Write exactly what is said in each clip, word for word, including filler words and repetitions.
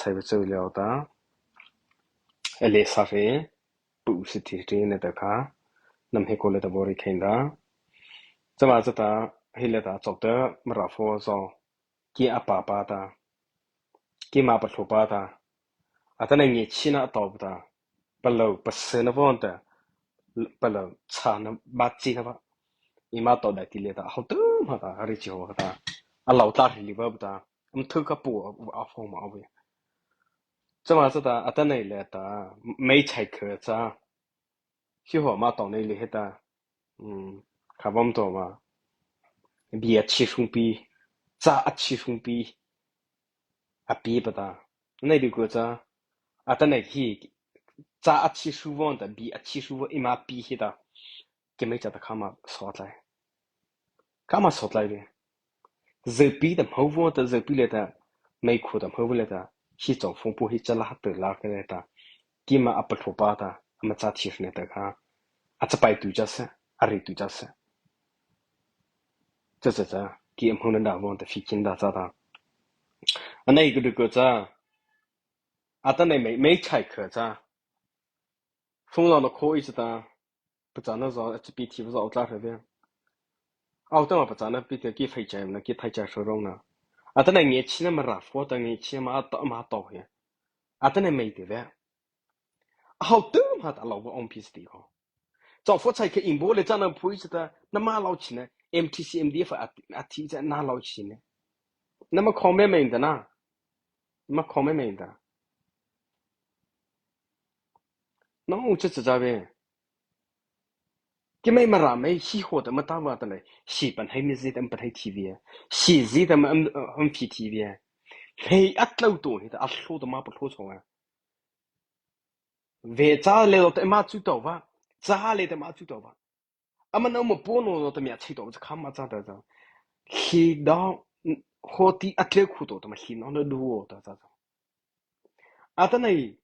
sai ba chau leo ta. Ele sa fe, pu si thi thi ne ta kha. Nam he ko le ta bori khen da. Chama cha ta, hi le ta chok ta, mara fo zo. Ki a pa pa ta. Ki ma pa thlo pa ta. Atanoh nge chi na to ta. Palo, pa se na von ta. Palo, cha na ba chi na ba. I ma to da ti le ta. Hau tu ma ta, ri chi ho ta. A lau ta ri li ba ta. Am thu ka pu a fo ma a ve. Chama cha ta, atanoh le ta, mei chai khe cha. Hi ho ma to nei le he ta. Um, kha bom to ma. Bi a chi sung pi. Cha a chi sung pi. A pi pa ta. Nei di ko cha. Atanoh hi. Cha a chi su von ta, bi a chi su von i ma pi hi ta. Keimo cha ta kha ma so tlai. Kha ma so tlai ve. Zeu pi ta hmo vo ta, zeu pi le ta, mei khu ta hmo vo le ta, hi chong phung pu hi cha la ha te la ke le ta, ki ma a pa thlo pa ta, a ma cha thi ne ta kha, a cha pai tu cha se, a ri tu cha se. Cha cha cha, ki a hmo na da vo ta, fi kin da cha ta. A nei ku du ko cha, atanoh mei, mei chai khe cha. Phung lo na kho i cha ta. Pachâna zo, a chi pi thi zo, a tla hre ve. Au ta ma pachâna pi te ki fei chai na, ki thai chai hre rong na. Atanoh nge chi na mara fo ta nge chi na ma to, ma to he. Atanoh mei te ve. Hau tu ma ta lo ba om pi sti ko. Chong fo chai ke in bo le cha na pui cha ta, na ma lo chi na, M T C, M D F a, a thi cha na lo chi na. Na ma comment mei ta na. Ma comment mei ta. Na u cha cha cha ve. Keimo mara mei hi ho ta ma ta va ta le. Hi pan hai mi zi ta ma pan hai thi ve. Hi zi ta ma am, am phi thi ve. Hei a tlo to hi ta a hlo ta ma pa hlo chong a. Ve cha le lo ta ma chu to va. Cha le ta ma chu to va. Ama no ma po no lo ta mi a chi to va cha kha ma cha ta cha. Hi da ho ti a tle khu to ta ma hi no no du o ta cha cha. Atanoh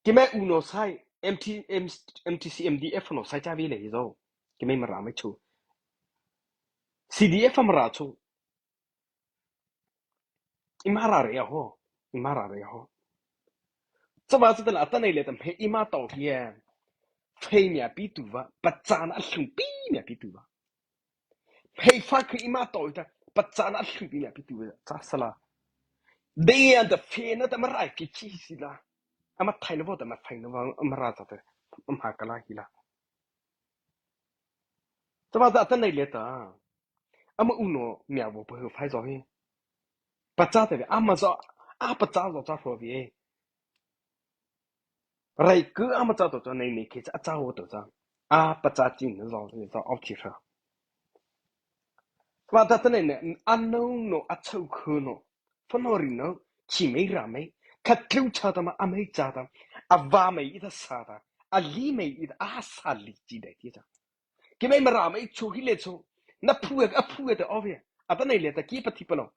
Keimo u no sai, M T, M, M T C, M D F no sai cha vi le hi zo. Keimo mara mei chu. C D F mara chu. I mara re ho. I mara re ho. Cha va cha ta la atanoh le ta mei i ma to hi e. Fei mi a pi tu va. Pachâna a hlung pi mi a pi tu va. Hei fa khi i ma to ta, pachâna a hlung pi mi a pi tu ta, cha sala. Dei an ta fe na ta ma rai ki chi si la. Ama thai na vo ta ma fai na vo, ama ra cha ta, ama ka la hi la. Ta ba ta ta nei le ta. Ama u no mi a vo pa hu fai zo hi. Pachâ ta ve, ama zo, a pachâ zo cha hro ve. Rai ku ama cha to cha nei nei khe cha cha ho to cha. A pachâ chi na zo ni zo au chi hra. Wa ta ta nei nei a no no a chau khu no. Fa no ri no chi mei ra mei. Kha tlu cha ta ma a mei cha ta. A va mei i ta sa ta. A li mei i ta a sa li chi dai ti cha. Keimo Mara mei chu hi le chu. Na phu a phu a te o ve. Atanoh le ta ki pathipalôh.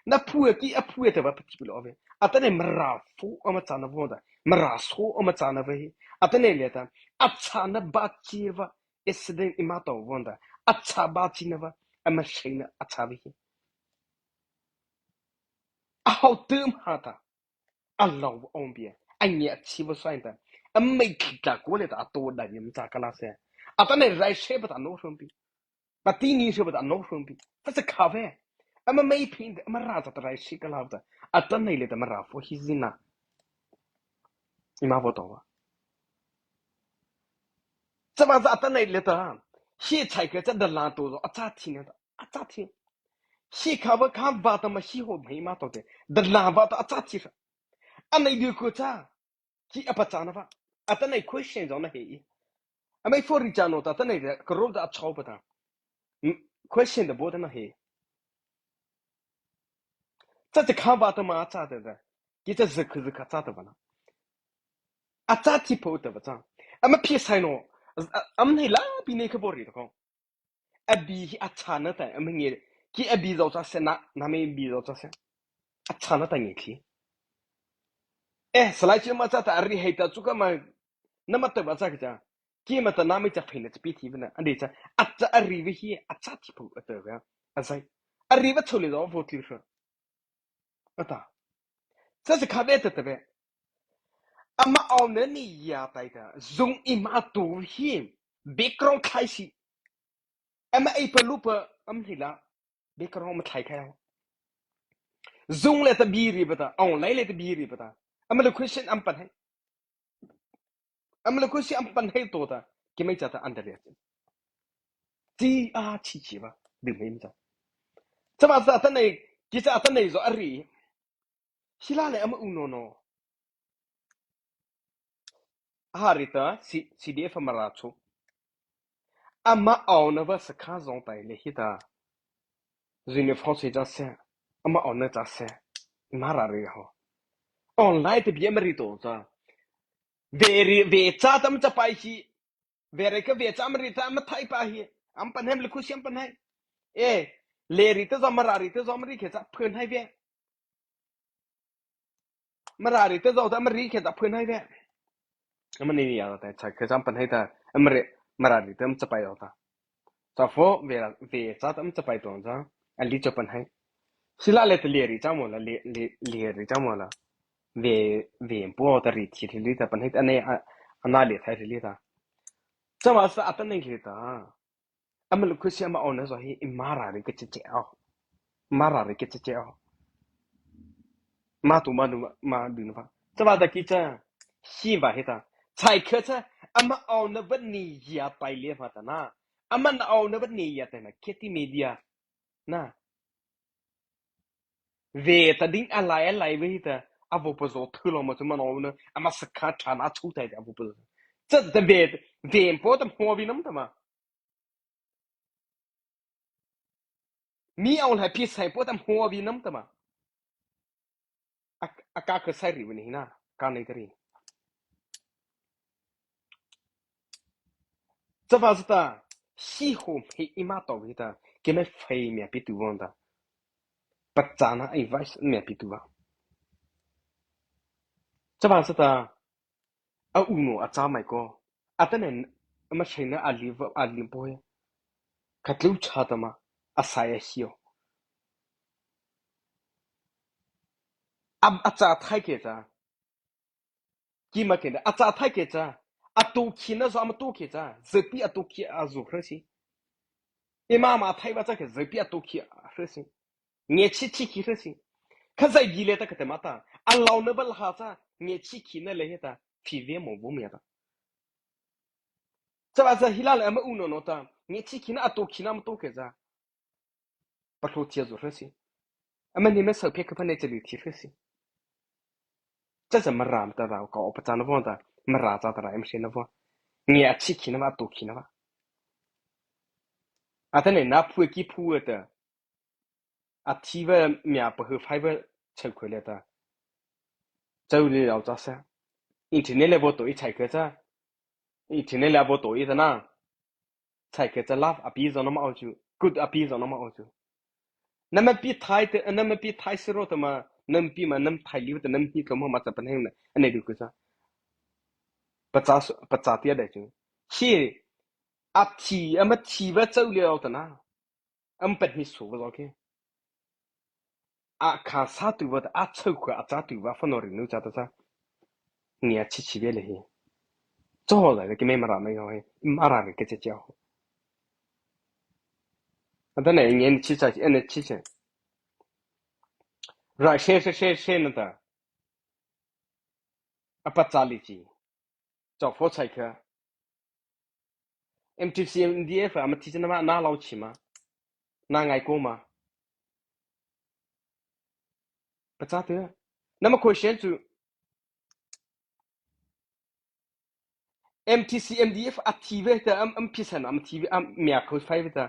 Na phu a ki a phu a te va pathipalôh o ve. Atanoh Mara fo ama châna vo ta. Mara so ama châna va hi. Atanoh le ta. A châna ba chi va. Accident i ma to vo ta. A châ ba chi na va. Ama sei na a châ va hi. A hau tum ha ta. A lau va ong bie, a ngia a chi va sai ta. A mei thli ta ko le ta a to da bie ma cha ka la se. Atanoh rai se ba ta no hrom pi. Ba ti ni se ba ta no hrom pi. Fa sa kha ve. A ma mei phin ta, a ma ra ta rai se ka la ta. Atanoh le ta Mara fo hi zina. I ma vo to va. Cha ba za atanoh le ta. Hi chai ke cha da la to zo, a cha thi ne ta. A cha thi. Hi kha va kha va ta ma hi ho mei ma to te. Da la va ta a cha thi sa. A nei di ko cha. Ki a pachâna va. Atanoh question zo na he i. A mei fo ri cha no ta, atanoh ka ro ta a chau pa ta. Hmm, question da bo ta na he. Cha cha kha va ta ma cha ta ta. Ki cha za khu za kha cha ta va na. A cha thi po ta va cha. A ma phi sai no. A, a ma nei la pi nei ka bo ri ta ko. A bi hi a châna ta, a ma nge, ki a bi zo cha se na, na mei bi zo cha se. A châna ta nge thi. Eh, salai chi ma cha ta a ri hei ta chu ka ma, na ma ta va cha ka cha. Ki ma ta na mei cha phei na cha pi thi va na, a de cha, a cha a ri va hi, a cha thi po a ta va, a zai. A ri va cho le zo vo thi hra. A ta. Cha cha kha be ta ta be. Ama aw na ni ya tai ta. Zung i ma tu hi. Background khai si. Ama ei pa lu pa am hi la. Background ma thai khai ho. Zung le ta bi ri ba ta. Aw lai le ta bi ri ba ta. Ama le question am pan hai. Ama le question am pan hai to ta. Ki mai cha ta an da le. Ti a chi chi ba. Di mai ta. Cha ba sa ta nei. Ki cha ta nei zo a ri. Hi la le ama u no no. Hari ta, C-, C D F Mara chu. Ama aw na va sakha zong tai le hi ta. Uniform se cha se. Ama aw na cha se. Mara ri ho. Online te bi ama ri to cha. Ve ri, ve cha tam cha pai hi. Ve ri ka ve cha ama ri ta ama thai pa hi. Am pan hem le khu siam pan hai. E, le ri ta zo Mara ri ta zo ama ri khe cha phun hai ve. Mara ri te zo ta ama ri khe ta phun hai ve. Ama ni ni ya ta cha khe cham pan hai ta ama ri Mara ri te am cha pai zo ta. Cha pho ve la ve cha ta am cha pai to cha. A li cha pan hai. Si la le ta le ri cha mo la le le le ri cha mo la. Ve ve po ta ri thi ri ta pan hai ta ne a na le thai ri ta. Cha ma sa a ta ne le ta. Ama lu khu si ama aw na zo hi i Mara ri ke che che aw. Mara ri ke che che aw. Ma tu ma du ma du na va. Cha va ta ki cha. Si va hi ta. Chai kha cha ama aw na va ni ya tai le va ta na. Ama na aw na va ni ya tai na. Kheti media. Na. Ve ta ding a lai a lai ve hi ta. A vo pa zo thu lo ma chu ma no na. Ama sakha tha na chu tai a vo pa zo. Cha ta ve ve po ta mo vi nam ta ma. Mi aw lai pi sai po tam ho vi nam ta ma. A, a ka ka sai ri ni na, ka nei ta ri. Cha va cha ta, si ho mi i ma to vi ta, ke me fei mi a pi tu von ta. Pa cha na advice mi a pi tu va. Cha va cha ta, a u no a cha mai ko. A ta nen, a ma sai na a li va, a li po he. Ka tlu cha ta ma, a sai a si o. A, a cha thai ke cha. Ki ma ke na, a cha thai ke cha. A to ki na zo, a ma to ke cha. Ze pi a to ki a zo hre si. I ma ma thai va cha ke, ze pi a to ki a hre si. Nge chi chi ki hre si. Kha zai gi le ta ka te ma ta. A lau na ba la ha cha. Nge chi ki na le he ta. Phi ve mo vo mi ta. Cha ba cha hi la le ama u no no ta. Nge chi ki na a to ki na ma to ke cha. Pa hlo tia zo hre si. Ama ni me sa phe ka pa ne cha li thi hre si. Cha cha ma ra ma ta ra ka o pa cha na vo ta. Ma ra cha ta ra em she na vo. Nge a chi ki na ma a to ki na ma. A ta ne na phu ki phu ta. A thi va mia pa hu fai va chau khoi le ta. Chau le lau cha sa. Internet le vo to i chai khe cha. Internet le vo to i ta na. Chai khe cha love a pi zo na ma au chu. Good a pi zo na ma au chu. Na ma pi thai te, na ma pi thai si ro ta ma. Na ma pi ma na ma thai li ta na ma hi tlo ma ma cha pa na heng na. Ane du khe cha. Pa cha su, pa cha tia da chu. Chi. A thi, a ma thi va chau le lau ta na. Am pet ni su va zo ke. A kha sa tu va ta, a chau khua a cha tu va fa no ri nu cha ta cha. Ni a chi chi ve le hi. Cho la le ke me ma ra me yo hi. Ma ra ri ke che che ho. A ta ne nge ni chi cha, e ne chi che. Ra she she she she na ta. A pa cha li chi. Chau pho chai kha. M T C M D F a ma thi cha na ma na lau chi ma. Na ngai ko ma. Pa cha te. Na ma question chu. M T C M D F a thi ve ta am, am phi sa na ma thi ve am mia ko fai ve ta.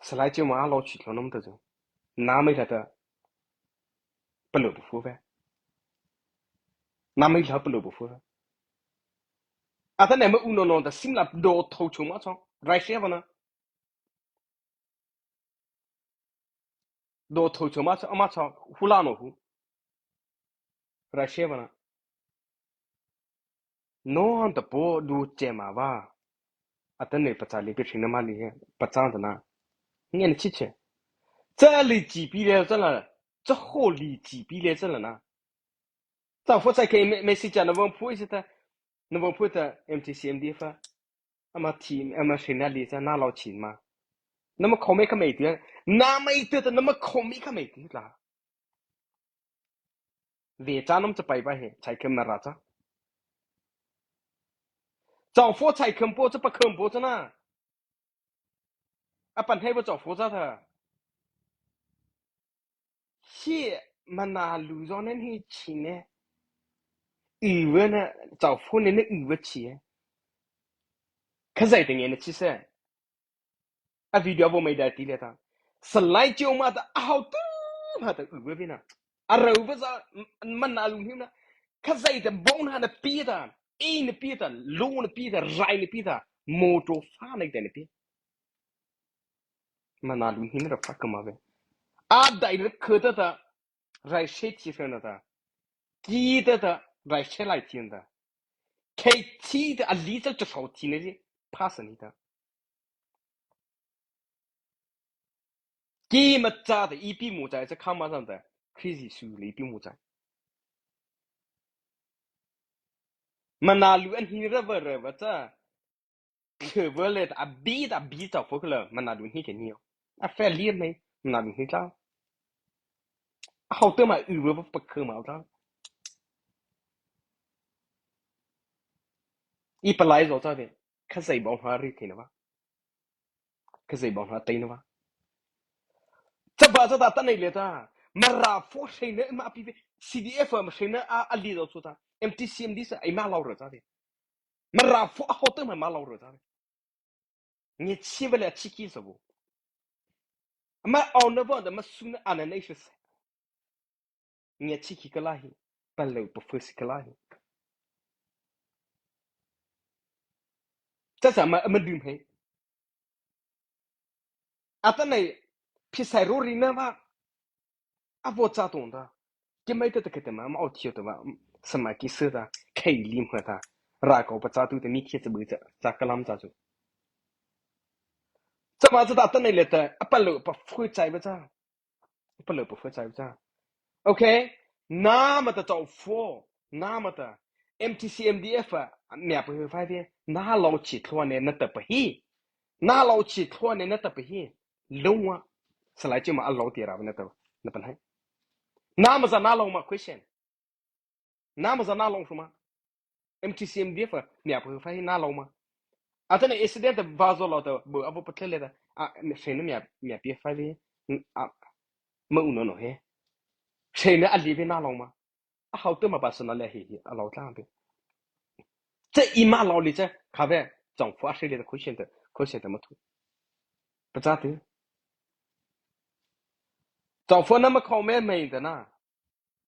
Salai che ma lo chi lo nom ta zo. Na mai la ta. Palo bu fu ve. Na mai la palo bu fu ve. A ta ne ma u no no ta sim la do tho chu ma cho. Rai she va na. Do tho chu ma cho, ma cho hu la no hu. Rai she va na. No han ta po du che ma va. A ta ne pa cha li pe thing na ma li he. Pa cha ta na. Nge ni chi che. Cha li chi pi le cha la. Cha ho li chi pi le cha la na. Châ pho chai kei me, message na vâ phu ei si ta. Na vâ phu ta M T C M D F a. Ama thi, ama sena li cha na lo chi ma. Nama khome kha mei ti. Na mei ti ta nama khome kha mei ti la. Ve cha nom cha pai ba he, chai khem na ra cha. Châ pho chai khem po cha pa khem po cha na. A pan hei ba châ pho cha ta. Hi, mana lu zo nen hi chi ne. Yu ve na, châ pho ne ne yu ve chi e. Khazai te nge na chi se. A video vo mei dai ti le ta. Salai chiu ma ta, a hao tu ma ta yu ve na. A rau ve za, m-, mana lu hi na. Khazai te bong na na pi ta. E na pi ta, lu na pi ta, rai na pi ta. Motor fa na te na pi. Mana lu hi na ra fa ka ma ve. A dai na khata ta. Rai she thi fe na ta. Ki ta ta, rai she lai thi na ta. Kei thi ta, a li ta cha shao thi na ji. Pa sa ni ta. Ki ma cha ta, i pi mo cha, cha kha ma sa ta. Khristi su le i pi mo cha. Mana lu an hi ra va ra va cha. Khê vơ le ta, a bi ta, a bi ta pho khê le, mana du hi kei ni. A fe li mei, mana du hi ta. A hao te ma yu vơ pa khê ma ta. I palai zo ta de, khazai bong ha ri kei na va. Khazai bong ha tei na va. Cha ba cha ta ta nei le ta. Mara pho sei ne ma pi ve, C D F ma sei ne a, a li zo su ta. M T C M D sa, ai ma lau ra ta de. Mara pho a hao te ma ma lau ra ta. Nge chi ve le chi ki sa vo. Ma au na vo da ma su na ana nei shi sa. Nge chi ki ka la hi. Pa lo pa fo si ka la hi. Cha sa ma, ma dum he. Ata nei, phi sai ro ri na va. A vo cha tong ta. Ki mai ta ta ka ta ma, ma au thio ta va. Sa ma ki sa ta. Kei lim ha ta. Ra ko pa cha tu ta mi thia cha bu cha. Cha ka lam cha chu. Cha ma cha ta ta nei le ta. A pa lo pa fo chai va cha. Pa lo pa fo chai va cha. Okay. Na ma ta chau fo. Na ma ta. M T C M D F a. Mia pa fo fai ve. Na lo chi thua ne na ta pa hi. Na lo chi thua ne na ta pa hi. Lungwa. Salai chi ma a lo ti ra na ta. Na pa hai. Na ma za na lo ma question. Na ma za na lo ma. M T C M D F a. Mia pa fo fai na lo ma. Ata na accident va zo lo ta. Bu a vo pa tle le ta. A, sei na mia, mia pi fai ve. A, ma u no no he. Sei na a li ve na lo ma. A hao te ma ba sa na le hi hi, a lo tlang te. Te i ma lo li te, kha ve, chong fo a sei le te kho sien te, kho sien te ma thu. Pa cha te. Chong fo na ma kho me me te na.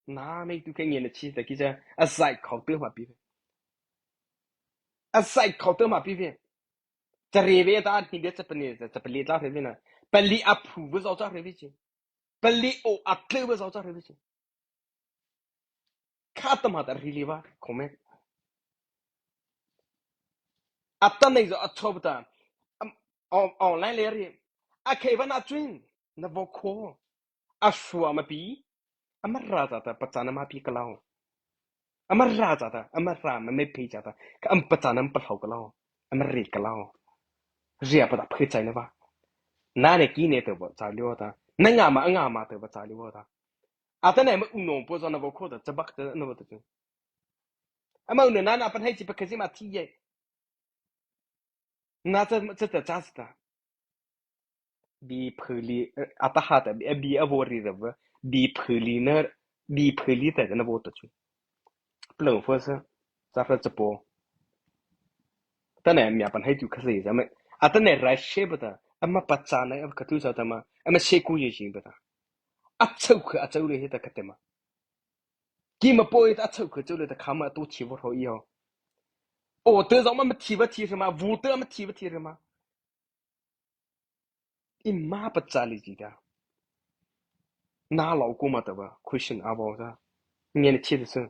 Na me tu ke nge na chi te ki te, a sai kho te ma pi ve. A sai kho te ma pi ve. Cha re ve ta ni de cha pa ni, cha pa li ta re ve na. Pa li a phu ve zo cha re ve chi. Pali o a tleu ba zao cha re chi. Kha ta ma ta ri li ba comment. A ta nei zo a chop ta. Am, on, online le ri. A khei ba na chuin. Na vo kho. A sua ma pi. A ma ra ta ta pa cha na ma pi ka lao. Ama ra cha ta, ama ra ma me phe cha ta, ka ama pachâna ama palôh ka lao, ama re ka lao. Ria pa ta phe chai na ba. Na ne ki ne to ba cha liu ta. Na nga ma nga ma to ba cha liu ta. Atanoh ma u no po za na ba kho ta, cha bak ta na ba ta chu. Ama u no na na pan hai chi pa kha si ma thi ye. Na cha, cha ta cha ta. Bi phali, eh, ata ha ta, eh, bi a vo ri ra va. Bi phali na, bi phali ta na vo ta chu. Plong fo sa, sa fa cha po. Atanoh mia pan hai tu kha se za ma. Atanoh rai she ba ta. Ama pachâna, ama ka tu sa ta ma. Ama se ku ye jing ba ta. A chau kha, a chau le he ta ka te ma. Ki ma poi ta chau kha chau le ta kha ma to chi vo ro i ho. O te zong ma ma thi va thi re ma, vu te ma thi va thi re ma. I ma pachâ li ji ta. Na lo ko ma ta ba, question a vo ta. Nge ne chi de se.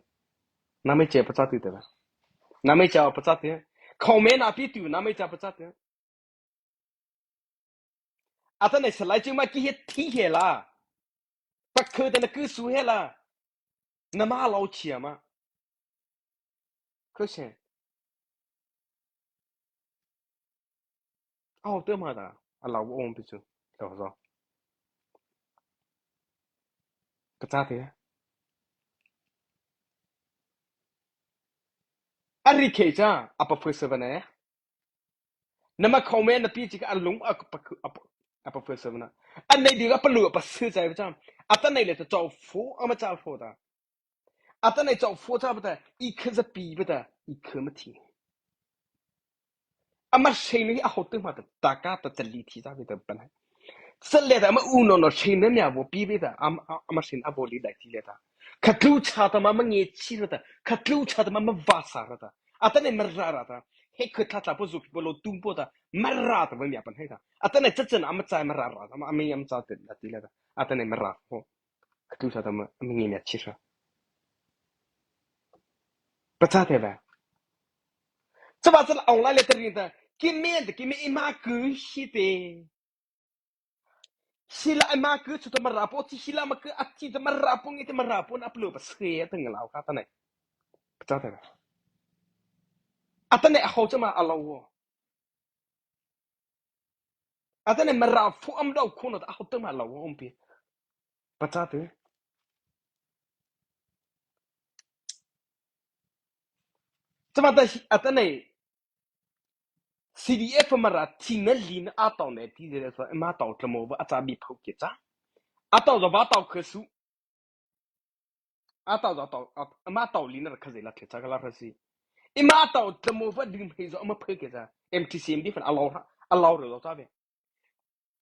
Na me che pachâ tu ta ba. Na me cha pachâ tu. Comment a pi tu, na me cha pachâ tu. Atanoh salai chi ma ki he thi he la. Pa khe ta na ku su he la. Na ma lo chi ma. Kha sie. Aw, tei ma ta, a lau awm pi chu. Tei zo. Ka cha tei. A ri khe cha, a pa first seven eh. Na ma khâu me na pi chi ka a lung a pa, a pa, a pa first seven na. A nei di a pa lu a pa se cha cha. A ta nei le ta chau fo, a ma cha fo ta. Atanoh chau fo cha pa ta, i kha za pi pa ta, i kha ma thi. Ama sei ni a ho tu ma ta, ta ka ta cha li thi cha pi ta pa na. Sa le ta ama u no no sei na mia vo pi pi ta, am, a, ama sei na vo li dai thi le ta. Kha tlu cha ta ma ma nge chi ra ta, kha tlu cha ta ma ma va sa ra ta. Atanoh ma ra ra ta. He kha tha tha po zu ki po lo tum po ta, ma ra ta va mia pa na ta. Atanoh cha cha na ama cha ma ra ra ta, ama, ama yam cha ta, ta thi le ta. Atanoh ma ra po. Ka tu sa ta ma, ma ngi mia chi sa. Pa cha te ba. Cha ba cha la ong la le ta ri ta. Ki me ta, ki me i ma ku shi te. Shi la i ma ku chu ta ma ra po, chi shi la ma ku, a chi ta ma ra po, ngi te ma ra po, na plo pa se ta ngi la ka ta nai. Pa cha te ba. A ta nai a ho cha ma a lo wo. Atanoh ma ra fo am dau ko no ta ho ta ma lo wo om pi. Pa cha te. Cha ma ta shi, atanoh C D F ma ra thi na li na a tau ne ti de sa ma tau tla mo va a cha bi phau ke cha. A tau za va tau khe su. A tau za tau, a, ma tau li na ra kha ze la the cha ka la ra si. I ma tau tla mo va dim he zo ma phe ke cha. M T C M D F a lo ra, a lo ra zo cha ve.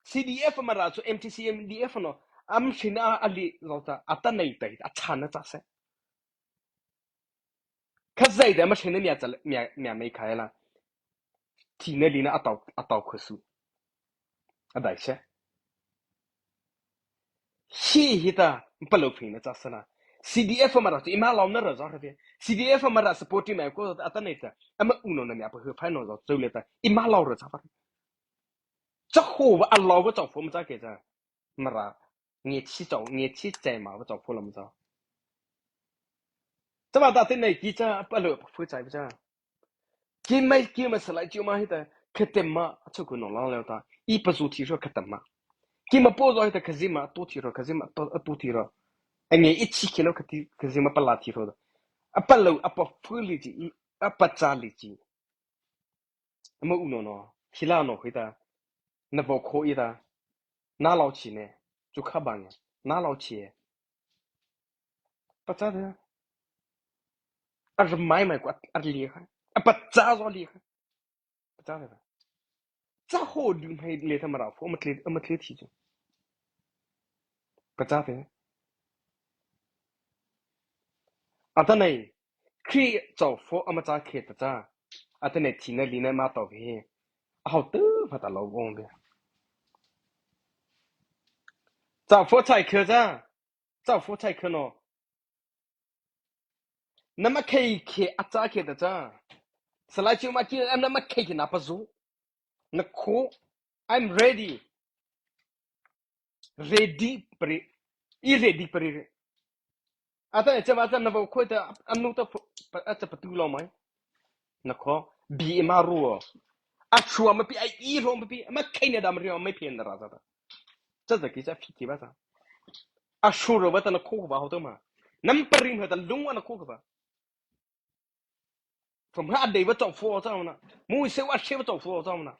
C D F ma ra chu M T C M D F no, am shi na a li zo ta, atanoh ta, a cha na cha se. Kha zai da ma shi na mia cha, mia, mia mai khai la. Thi na li na a tau, a tau kha su. A dai se. Hi hi ta, pa lo phi na cha sa na. C D F ma ra chu, i ma lo na ra zo ra ve. C D F ma ra support mai ko, atanoh ta, ama u no na mia pa hu phai no zo, zo le ta, i ma lo ra cha pa. Cha ho va a lo va chau fo ma cha ke cha. Ma ra. Nge chi chau, nge chi chai ma va chau fo la ma cha. Cha ba ta te nei ki cha pa lo pa fu chai ba cha. Ki mai ki ma sa lai chi ma hi ta. Kha te ma a chu ku no la le ta. I pa zu thi ro kha te ma. Ki ma po zo hi ta kha zi ma to thi ro, kha zi ma to, to thi ro. A nge i chi ki no kha ti, kha zi ma pa la thi ro. A pa lo, a pa fu li chi, i, a pa cha li chi. Ama u no no, hi la no hi ta, na vo kho i ta, na lau chi ne, chu kha bang, na lau chi e. Pa cha de, a rmai mai ko a li kha, a pa cha zo li kha. Pa cha de. Cha ho du mai le ta ma ra fo, ma tle, ma tle thi chu. Pa cha de. Atanoh, Khri chau fo ama cha khe ta cha. Atanoh thi na li na ma tau he. A ho tu ma ta lo ong be. Chau fo chai khe cha. Chau fo chai khe no. Na ma khe khe a cha khe ta cha. Salai chi ma ki na ma khe khe na pa zu. Na kho, I'm ready. Ready, pari. I ready, pari. Ata, cha ba cha na vo kho ta, anu ta, pa, a cha pa tu lo mai. Na kho, bi ma ru. A chua ma pi, a i ro ma pi, ma kai na dam ri, ma pi na ra ta. Cha cha ki cha phi ki ba cha. A shu ro ba ta na kho ba ho ta ma. Nam pari ma ta lung wa na kho ba. From ha dei va chau fo chau na. Mu se wa she va chau fo chau na.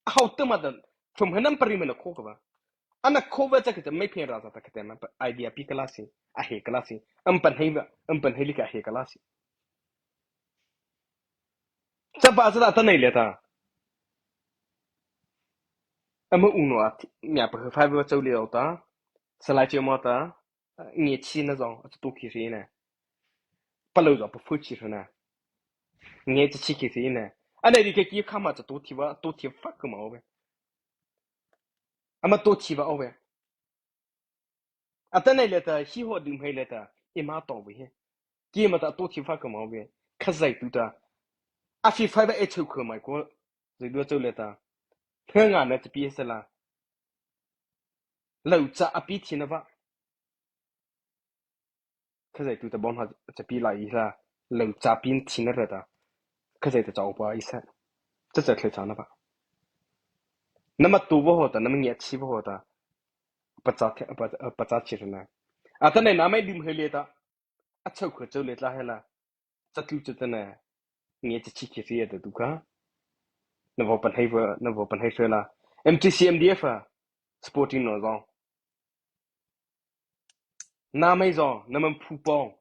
A hau te ma dan. From ha nam pari ma na kho ka ba. Ana kho va cha ka te mai phe ra cha ta ka te ma idea pi ka la si. A he ka la si. Am pan hei va. Am pan hei li ka he ka la si. Cha ba cha ta nei le ta. Ama u no a ti, mia pa ha fa va chau le ta. Salai che ma ta. Nge chi na zong, a tu ki ri na. Palo zong, pa fu chi ri na. Nge chi chi ki ri na. Ana ri ke ki kha ma cha tu thi va, tu thi va ka ma o ve. Ama tu thi va o ve. Ata nei le ta, hi ho dum hei le ta, i ma to ve he. Ki ma ta tu thi va ka ma o ve. Kha zai tu ta. A fi fa va e chau ka mai ko. Zai du chau le ta. He nga na ti pi sa la. Lo cha a pi thi na va. Kha zai tu ta bon ha cha pi lai la. lô cha pie thina râ ta, khazia ta châ awpa ei sa, cha cha thei châ na ba. Nama tu vaw hawh ta, nama ngiachhie vaw hawh ta, pachâ the, pa, pachâ chi râ na. Atanoh nama ei lim hei liata, a chô kha chô liata he la, cha tu cha ta na, ngiachhie khi ri ta tu kha. Na vaw panhei va, na vaw panhei hra la. M T C M D F a, supporting no zong. Nama ei zong, nama phu pawng.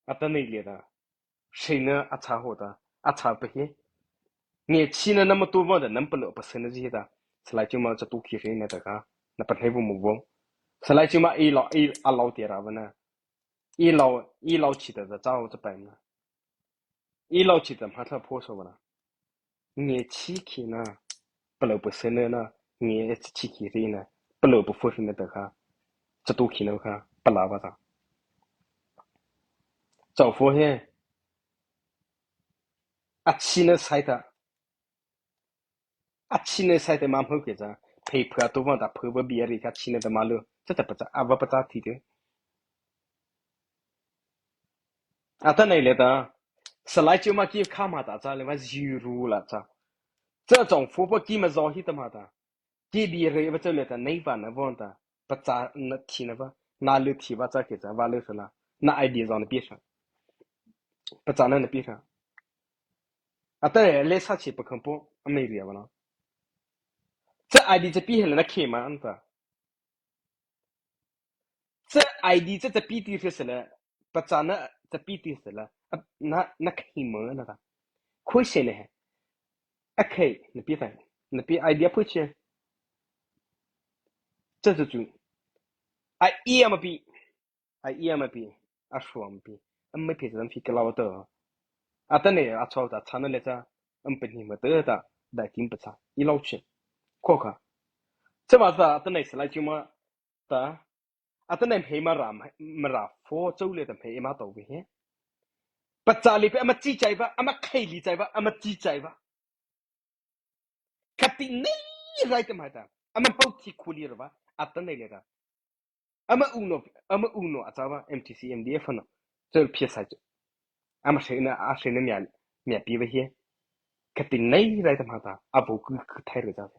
Atanoh liata. Seina a châ hawh ta, a châ pa hi. Ngiachhiena nama tu vaw ta, nama palôh pasana zi ta. Salai Chiu Ma cha tu khi ri na ta kha. Na panhei vaw mo vaw. Salai Chiu Ma ei lao, ei a lao ti ra va na. Ei lao, ei lao chi ta ta châ hawh cha pai na. Ei lao chi ta ma tha pho so va na. Ngiachhie khi na, palôh pasana na, ngiachhie khi ri na, palôh pa pho ri na ta kha, cha tu khi na kha, pala va ta. Chau pho he, a chi na sai ta, a chi na sai ta ma hmô kei cha, phei pha tu va ta pha va bie ri kha chi na ta ma lu, cha ta pachâ, a va pachâ thi te. Atanoh liata, Salai Chiu Ma ki kha ma ta cha le va zero la cha. Cha chong pho pa ki ma zo hi ta ma ta. Ki bi re va cha liata nei va na vaw ta. Pachâ na thi na va. Na lu thi va cha kei cha va lu sa la. Na I D zong na pie sa. Pachâ na na pie sa. Atanoh le sa chi pa kham po. A mei ri va na. Cha I D cha pie he la na khe ma an ta. Cha I D cha cha pie ti hre sa la, pachâ na cha pie ti sa la, a, na, na khe ma na ta. Khoi se ne he. A khe, na pie ta, na pie I D a phu che. Cha cha chu. A i a ma pie. A i a ma pie. A shuam pie. A ma pie zam pie ka lao ta. Atanoh a chau ta, cha na le cha. Am pa ni ma ta ta. Dai tim pachâ. I lao che. Kho kha. Cha ma cha, atanoh Salai Chiu Ma ta, atanoh mhei Mara, Mara pho chô liata mhei ma to ve he. Pachâ li pe ama chi chai va, ama khei li chai va, ama chi chai va. Khati nei rai ta ma ta. Ama hmô thi khu li ra va, atanoh liata. Ama u no, ama u no a cha va, M T C, M D F no. Chô phe sai chu. Ama seina, a seina mia, mia pie va he. Khati nei rai ta ma ta, a vaw ku ku thai ra cha.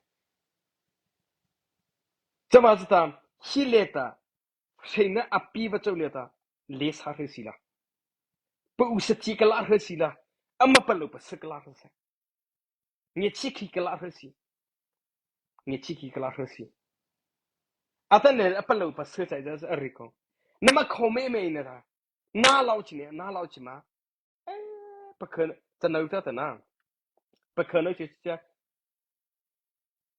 Cha ma cha ta, hi liata, seina a pie va chô liata, le sa hre si la. Pa u sa chi ka la hre si la, ama palôh pasa ka la hre si. Ngiachhie khi ka la hre si. Ngiachhie khi ka la hre si. Atanoh a palôh pasa chai cha a ri ko. Nama kho me me na ta. Na lao chi ne, na lao chi ma. Eh, pakha, cha nau ta ta na. Pakha nau chi cha.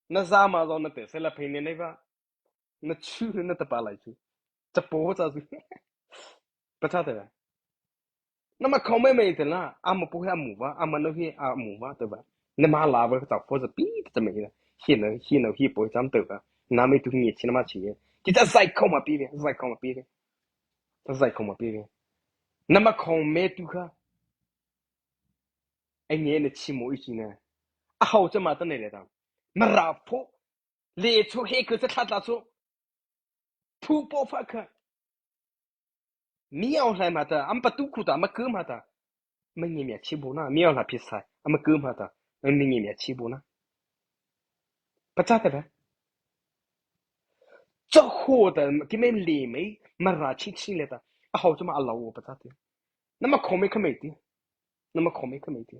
Na za ma zo na te se la phei ne nei va. Na chu na ta pa lai chu. Cha po cha chu. Pachâ ta va. Nama kho me me te la, ama po he a mu va, ama no he a mu va te va. Nama la va cha po cha pi ta me na. Hi na, hi na, hi po cha te va. Na me tu ngiachhie na ma chi. Ki cha zai kho ma pie ve, zai kho ma pie ve. Zai kho ma pie ve. Nama kho me tu kha. Ai nge na chi mo i chi na. A hau cha ma ta nei le ta. Mara pho. Le chu he ko cha tha tla chu. Phu po pha kha. Mi au lai ma ta, am pa tu khu ta, ma ku ma ta. Ma nge mia chi bo na, mi au la phi sai, am ku ma ta. Am nge mia chi bo na. Pachâ ta ba. Cha ho ta, ki me le me, Mara chi chi le ta. A hau cha ma a lao pachâ ta. Nama kho me kha me ti. Nama kho me kha me ti.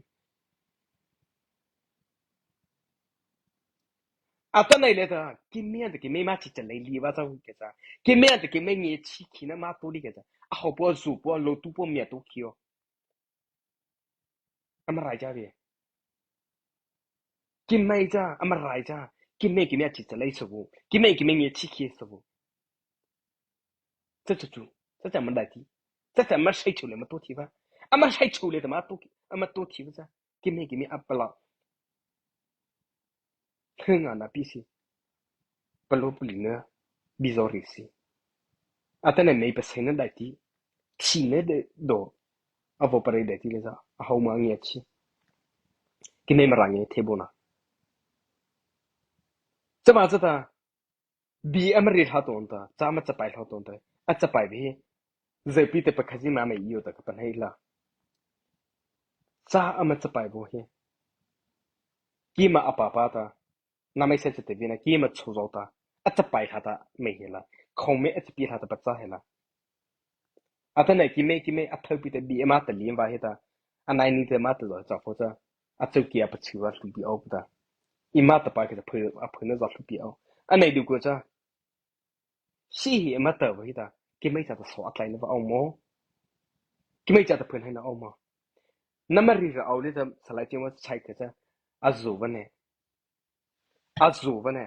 Atanoh liata, ki me ta ki me ma chi cha lei li va cha hu ke cha. Ki me ta ki me ngiachhie khi na ma to li ke cha. A hau po zu po lo tu po mia to khi o. Ama rai cha ve. Ki me cha, ama rai cha. Ki me ki me chi cha lei sa vo. Ki me ki me ngiachhie khi sa vo. Cha cha chu, cha cha ma dai ti. Cha cha ma sai chu le ma to thi va. Ama sai chu le ta ma to, ama to thi va cha. Ki me ki me a pa la. Hng a na pi si. Palôh pali na. Bi zo ri si. Atanoh me pa sai na dai ti. Thi na de do. A vo pa re dai ti le cha. A hau ma ngiachhie. Ki me Mara nge the bo na. Cha ma cha ta. Bi ama ri hla ton ta, cha ma cha pai hla ton ta, a cha pai bi. Zai pi te pa kha zi ma me yo ta ka pa nei la. Cha ama chapaih vaw hi. Keima a papa ta, nama ei sa cha te vei na, keima chô zy ta, a chapaih ha ta mei hi la, khao mei a chapie ha ta pachâ hi la. Atanoh keima keima a thao pi ta bie ama ta lei va hi ta, a nai ni ta ama ta zo cha pho cha, a chô ki a pachhu va hluhpi aw ta. Eima ta pa ki ta phu, a phu na zo hluhpi aw. A nai du ko cha. Si hi ama ta va hi ta, keima cha ta so a tlai na va aw mo. Keima cha ta phu na hi na aw mo. Nama ri ra aw lei ta, salai chi ma chai ka cha. A zo va ne. A zo va ne.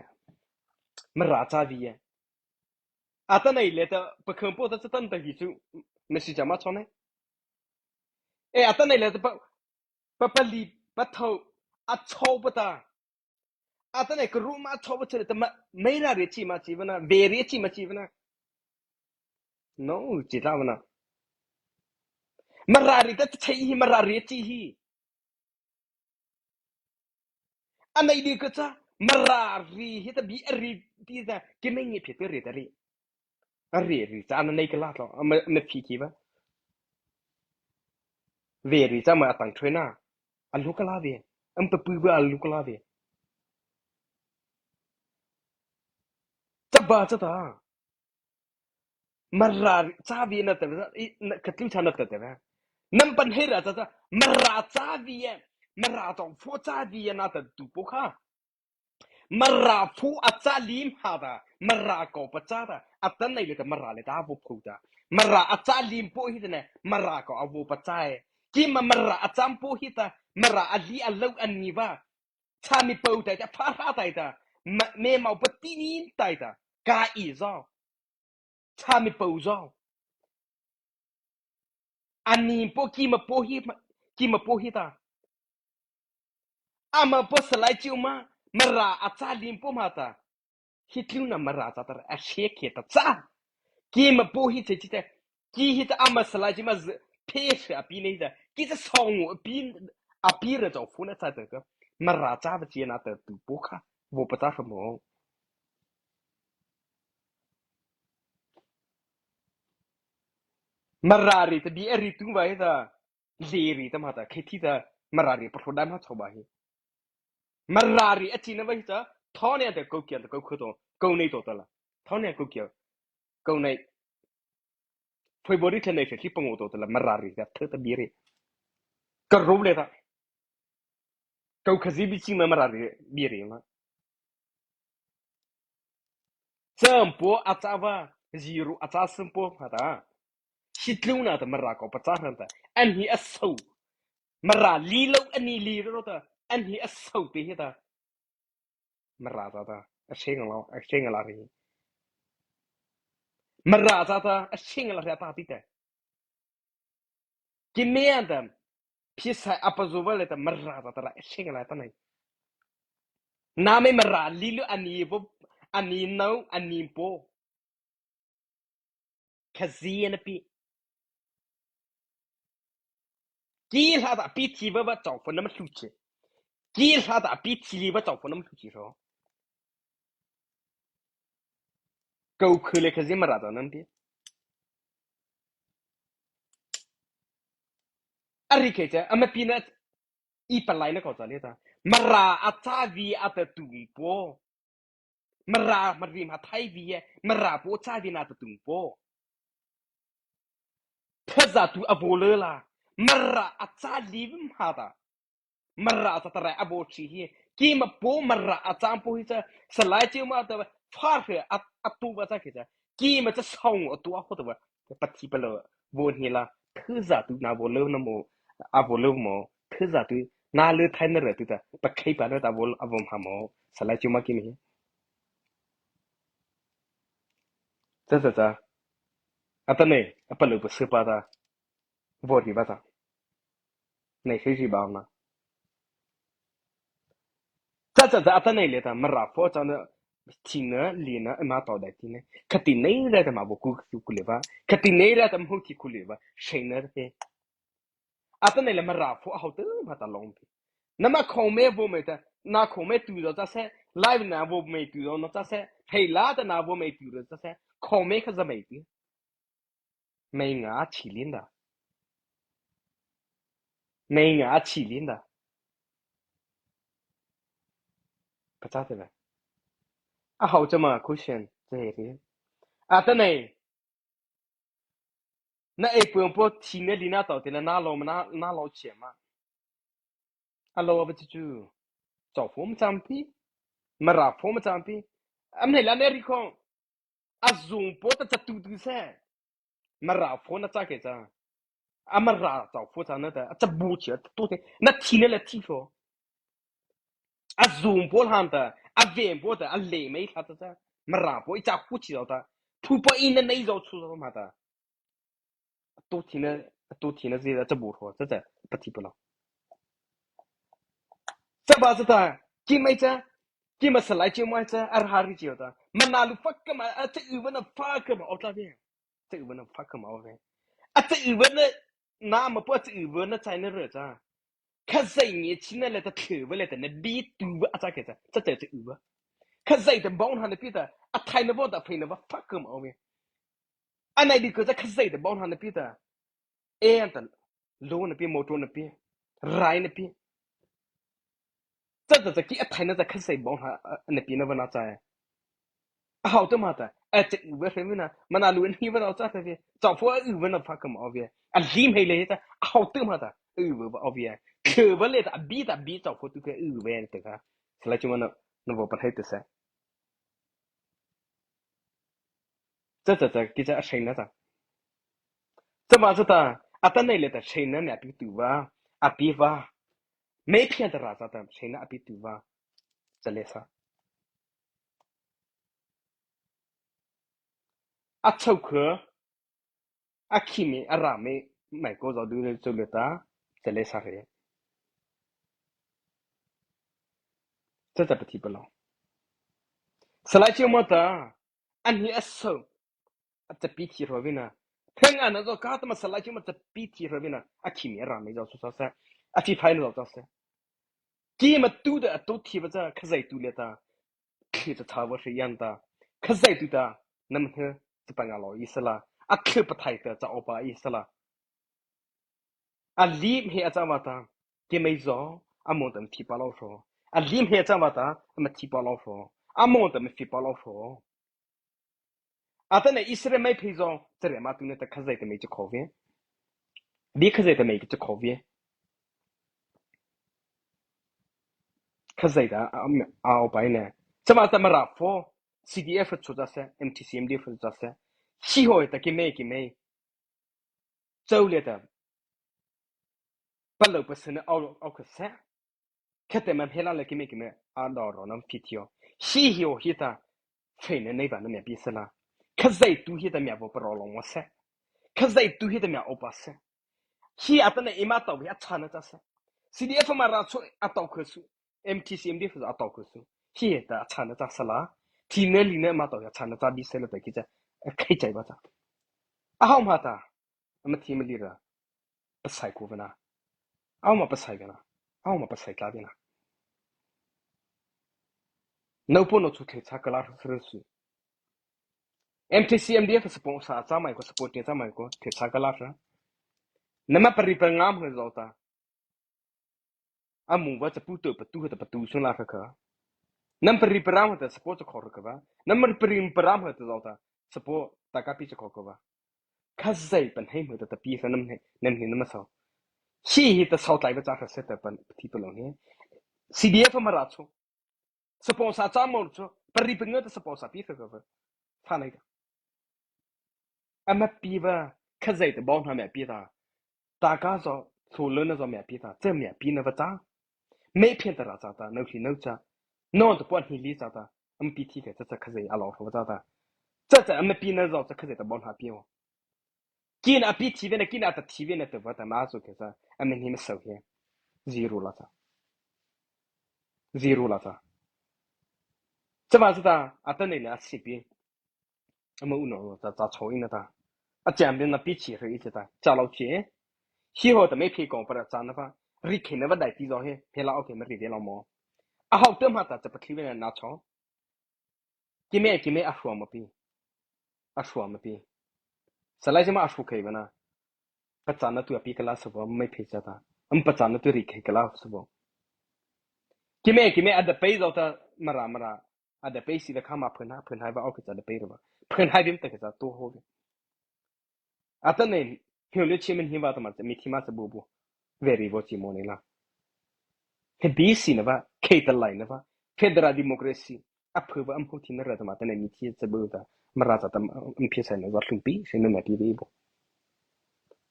Mara cha vei e. Atanoh lei ta, pakhan po ta cha tan ta hi chu, message ama chô ne. E, atanoh lei ta pa, pa, pa li, pa thao, a chô pa ta. Atanoh ka ru ma chô pa cha lei ta ma, mei ra ri chi ma chi va na, ve ri chi ma chi va na. No, chi ta va na. Mara ri ta cha hi, mara ri chi hi. A nai di ko cha, mara ri hi ta bie a ri ti ta, keima ngi phe ta ri ta ri. A ri ri cha a nai ka la to, a ma, ma phi ki va. Ve ri cha ma a tang thoi na. A lu ka la ve. Am pa pu va a lu ka la ve. Cha ba cha ta. Mara cha vei na ta, i, na, ka tlu cha na ta ta. Nam pan hei ra cha cha. Mara cha vei e. Mara tong pho cha vei e na ta tu po kha. Mara pho a cha lim ha ta. Mara ko pa cha ta. Atanoh lei ta mara lei ta vo pho ta. Mara a cha lim po hi ta ne. Mara ko a vo pa cha e. Keima mara a cham po hi ta. Mara a li a lo a ni va. Cha mi po tai ta. Pha ha tai ta. Ma, me mau pa ti ni tai ta. Ka i zo. Cha mi po zo. A ni po keima po hi, keima po hi ta. Ama po salai chi ma, mara a cha lim po ma ta. Hi tlu na mara cha ta a she ke ta cha. Keima po hi che chi ta. Ki hi ta ama salai chi ma z-, phe she a pi nei ta. Ki cha song a pi, a pi ra cha phu na cha ta ka. Mara cha va chi na ta tu po kha. Vo pa cha kha mo. Mara ri ta bie a ri tu va hi ta. Lei ri ta ma ta, khei thi ta, mara ri pa tho dai ma tho ba hi. Mara ri a chi na va hi ta, tho ne ta ko kia ta ko khu to, ko nei to ta la. Tho ne ko kia, ko nei. February thla nei thla thi pang to ta la, mara ri ta, tho ta bie ri. Ka ro le ta. Ko kha zi bi chi ma mara ri, bie ri ma. Cham po a cha va, zero a cha sum po ha ta. Hi tlu na ta mara ko pa cha hran ta. An hi a so. Mara li lo, an ni li lo ta. An hi a so te hi ta. Mara cha ta. A seng lo, a seng la ri. Mara cha ta, a seng la ri ta ti ta. Keima ta, phi sai a pa zo va le ta mara ta ta ra, seng la ta nai. Na me mara li lo a ni vo, a ni no, a ni po. Kha zi na pi. Ki hla ta pi thi va va chau fo na ma hlu che. Ki hla ta pi thi li va chau fo na ma hlu che ro. Ko khu le kha zi mara ta nan pi. A ri khe cha, a ma pi na i palai na ko cha le ta. Mara a cha vei a ta tung po. Mara ma ri ma thai vei e, mara po cha vei na ta tung po. Thaza tu a vo le la, mara a cha li vei ma ta. Mara cha ta rai a vo chi hi. Keima po mara a cha po hi cha, salai chi ma ta, pha he a, a tu va cha ke cha. Keima cha song a tu a ho ta va. Pa thi pa lo, vo ni la, thaza tu na vo le na mo, a vo le mo, thaza tu, na le thai na re tu ta, pa khei pa le ta vo, a vo ma mo, salai chi ma ki mi. Cha cha cha. Ata nei, a pa lo pa se pa ta. Vo ri ba ta. Nei se ri ba na. Cha cha cha ata nei le ta, mara pho cha na, thina, lina, ma to dai thina. Khati nei ra ta ma vo ku, ku le ba. Khati nei ra ta ma hu ti ku le ba. Shei na he. Ata nei le mara pho a hau te ma ta long pi. Na ma khong me vo me ta, na khong me tu zo cha se, live na vo me tu zo no cha se, hei la ta na vo me tu zo cha se, khong me kha za me ti. Me nga chi lin da. Nei nga a chi lin da. Pachâ te ve. A hao cha ma question te he ri. Atanoh. Na ei puang po thi na li na tao te na na lo ma na na lo che ma. A lo a ve chu chu. Chao pho ma cham pi. Mara pho ma cham pi. Am nei la ne ri khong. A zung po ta cha tu tu se. Mara pho na cha ke cha. A mara chao pho cha na ta. A cha bu che ta tu te. Na thi na la thi pho. A zung po han ta. A ven po ta. A le mei tha ta cha. Mara po i cha hu chi ta. Phu po i na nei zo chu ma ta. Atu thina, atu thina zi a cha bu tho, cha cha, pathi pa lo. Cha ba cha ta, ki mai cha, ki ma salai chi mai cha, ar hari chi ta. Ma na lu fa ka ma, a cha u ba na fa ka ma, o ta ve. Cha u ba na fa ka ma, o ve. A cha u ba na, na ma po cha u ba na chai na re cha. Khazia nge chi na le ta thlu ba le ta na bi tu ba a cha ke cha, cha cha cha u ba. Khazia ta bong ha na pi ta, a thai na bo ta phai na ba fa ka ma, o ve. A nai di ko cha khazia ta bong ha na pi ta. E an ta lo na pi, motor na pi, rai na pi. Cha cha cha ki a thai na cha khazia bong ha na pi na ba na cha. A hao te ma ta. A cha u ba fe mi na. Ma na lu ni ba na cha ta ve. Cha pho u ba na fa ka ma ve. A lim hei le ta. A hao te ma ta. U ba ba ve. Ke ba le ta bi ta bi cha pho tu ke u ba ta ka. Sala chu ma na na ba pa thai te sa. Cha cha cha ki cha a shei na ta. Cha ma cha ta, a ta nei le ta shei na ne a pi tu va, a pi va. Mei phian ta ra cha ta shei na a pi tu va. Cha le sa. A chau khe, a khi mi, a ra mi, mai ko zo du le chu le ta, cha le sa re. Cha cha pathi pa lo. Salai chi ma ta, a ni a so. A cha pi thi ro vi na. Theng a na zo ka ta ma salai chi ma cha pi thi ro vi na. A khi mi a ra mi zo su sa sa. A thi phai na zo sa sa. Ki ma tu da a tu thi ba cha khazia tu le ta. Khi ta tha ba shi yan ta. Khazia tu ta. Nam he cha pa nga lo i sa la. A khi pa thai ta cha o pa i sa la. A lim he a cha ma ta. Ki mei zo. A mo ta ma thi pa lo so. A lim he a cha ma ta. A ma thi pa lo so. A mo ta ma thi pa lo so. Atanoh Israel mei phei zo, chare ma tu ne ta Khazoh ta mei cha kho vei. Di Khazoh ta mei cha kho vei. Khazoh ta a, a, a o pai ne. Chama ta Mara pho, C D F chu cha se, M T C M D F chu cha se. Hi hoi ta ki mei ki mei. Chau le ta. Palôh pasana au, au kha sa. Khata ma hmela la ki mei ki mei a do ro nam pi thei o. Hi hi o hi ta. Phei na nei va na mia pi sa la. Khazoh tu hi ta mia vo pa ro lo mo sa. Khazoh tu hi ta mia o pa sa. Hi a ta na i ma tau hi a cha na cha sa. C D F Mara chu a tau kha su. M T C M D F a tau kha su. Hi ta a cha na cha sa la. Thi na li na ma tau hi a cha na cha bi sa la ta ki cha. A khai chai ba cha. A hau ma ta. A ma thi ma li ra. Pasai ko va na. A hau ma pasai va na. A hau ma pasai tla va na. Nau po no chu the cha ka la su su. M T C M D F support sa cha mai ko support cha mai ko the cha ka la sa. Na ma pari pa ngam ho zo ta. A mu va cha pu to pa tu ha ta pa tu sun la kha kha. Nam pari pa ram ha ta support cha kho kha va. Nam pari pa ram ha ta zo ta support ta ka pi cha kho kha va. Khazoh pa hei mu ta ta pi sa nam hei nam hei nam sa. Hi hi ta sau tlai va cha kha se ta pa thi pa lo ni. C D F Mara chu. Sponsor cha mo chu, pari pa nga ta sponsor pi kha kha. Tha nai ka. A ma pi va, Khazoh ta bau na ma pi ta. Ta ka zo, so lo na zo ma pi ta, cha ma pi na va cha. Mei phian ta ra cha ta, nau hi nau cha. No ta pon hi li cha ta. Am pi thi ka cha cha Khazoh a lo va cha ta. Cha cha am pi na zo cha Khazoh ta bau na pi o. Kin a pi thi ve na, kin a ta thi ve na ta va ta ma zo ke cha. Am ni ma so he. Zero la cha. Zero la cha. Cha ma cha ta, a ta nei na si pi. Ama u no ta, ta chho in na ta. A cham bin na pi chi re i cha ta. Cha lo chi. Hi ho ta mei phi kong pa ra cha na pa. Ri khe na va dai ti zo he. He la okay ma ri ve lo mo. A hau te ma ta cha pa thi ve na na chho. Ki mei, ki mei a hua ma pi. A hua ma pi. Sa lai cha ma a hua khe va na. Ka cha na tu a pi ka la sa va mei phi cha ta. ama pachâna tu ri khei kala sabo. Keimo keimo a da pei zao ta Mara Mara a da pei si da kha ma phuah na phuah hai ba o kei cha da pei ro ba phuah hai biem ta kei cha tu ho biem. Atanoh hio le chi men hi ba ta ma mi thi ma cha bu bu. Very bo chi mo ne la. He bi si na ba khei ta lai na ba federal democracy a phu ba am ho thi na ra ta ma ta ne mi thi cha bu ta Mara cha ta am phi sai na za hlum pi sai na na pi bi bo.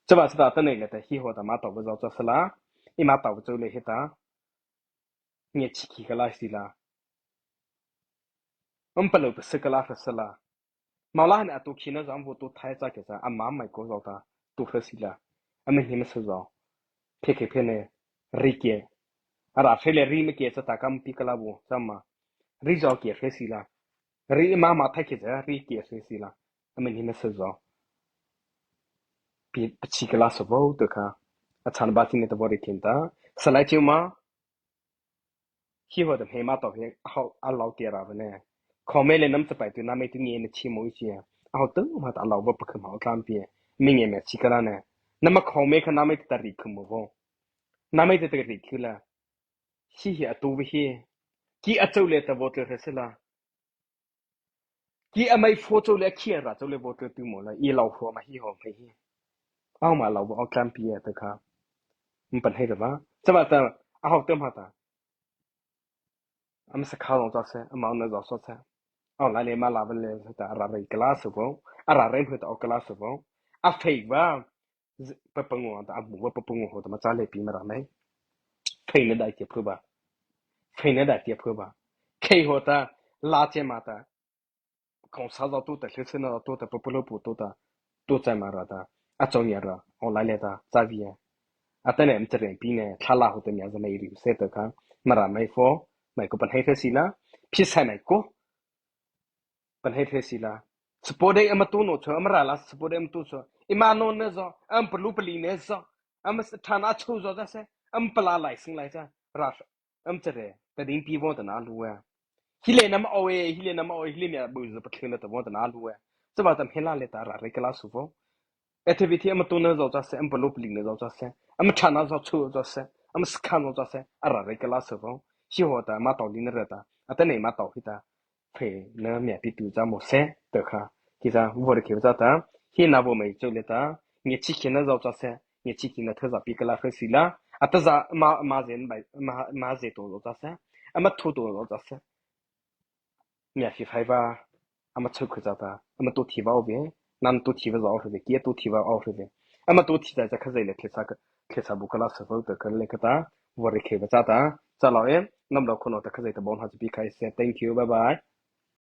Cha ba cha ta ta ne le ta hi ho ta ma tao ba zao cha sala. I ma tao ba chu le he ta. Nge chi khi kala sila. Am palo pa sa kala fa sala. Mawla han a tu khi na zam vo tu thai cha kei cha ama mai ko zao ta tu fa sila. Ama hi ma sa zao. Phe kei phe ne ri kei. Ara phe le ri ma kei cha ta kam pi kala vo cha ma. Ri zao kei fa sila. Ri ma ma thai kei cha ri kei fa sila. Ama hi ma sa zao. Pi pa chi kala sa vo tu kha. A chan ba ti ne ta vo ri kei ta. Salai chi ma. Hi ho ta hmei ma tao he a hau a lau tia ra ba ne. Khawmei le nam cha pai tu na mei tu nge na chi mo i chi a. A hau tu ma ta a lau ba pa kham hau tlam pi. Mi nge me chi kala ne. Na ma khawmei kha na mei ta ri khu mo vo. Na mei ta ri khu la. Hi hi a tu ba hi. Ki a chau le ta vo tu he sila. Ki a mai pho chau le a khi a ra chau le vo tlu tu mo la i lau ho ma hi ho mei hi. Au ma lau ba au tlam pi a ta kha. Mpan hei ta ba. Cha ba ta a hau tu ma ta. Am sa kha long cha se, am au na zao so se. Au lai le ma la ba le ta a ra rei kala su vo. A ra rei phu ta au kala su vo. A fei ba. Papango ta amu ba papango ho ta ma cha le pi Mara mai. Phei na dai tia phu ba. Phei na dai tia phu ba. Khei ho ta la che ma ta. Kong sa zao tu ta hle se na tu ta papulo pu tu ta. Tu cha Mara ta. A chong ya ra. O lai le ta cha vi ya. A ta ne am cha ren pi ne thla la ho ta mia za mai ri se ta kha. Mara mai pho. Mai ko pan hei fe si la. Phi sai mai ko. Pan hei the si la. Support dei ama tu no cho, ama ra la support dei ama tu cho. Ima no ne zo, am plu pli ne zo. Am thana chu zo za se, am pla lai sing lai za. Ra, am chere, ta ding pi vo ta na lu ya. Hi le nam o e, hi le nam o e, hi le mia bu zo pa thlu na ta vo ta na lu ya. Sa ba tam hela le ta ra re kala su vo. Activity ama tu na zo za se, am plu pli ne zo za se. Am thana zo chu zo se, am skhan zo za se, a ra re kala su vo. Hi ho ta ma tao li na re ta. A ta ne ma tao hi ta. Phei na mia pi tu cha mo se, ta kha. Ki cha, vo re khe cha ta. Hi na vo mai chu le ta. Nge chi khe na zao cha se. Nge chi khe na tha za pi kala khe si la. A ta za ma, ma zen bai, ma, ma ze to zao cha se. A ma thu to zao cha se. Mia fi phai va. A ma chu khe cha ta. A ma tu thi va o ve. Nan tu thi va za o ve. Ki tu thi va o ve. A ma tu thi cha cha kha ze le khe cha, khe cha bu kala sa vo ta kha le kha ta. Vo re khe va cha ta. Cha lao e. Nam lo ko no ta kha ze ta bon ha pi khai se. Thank you. Bye bye.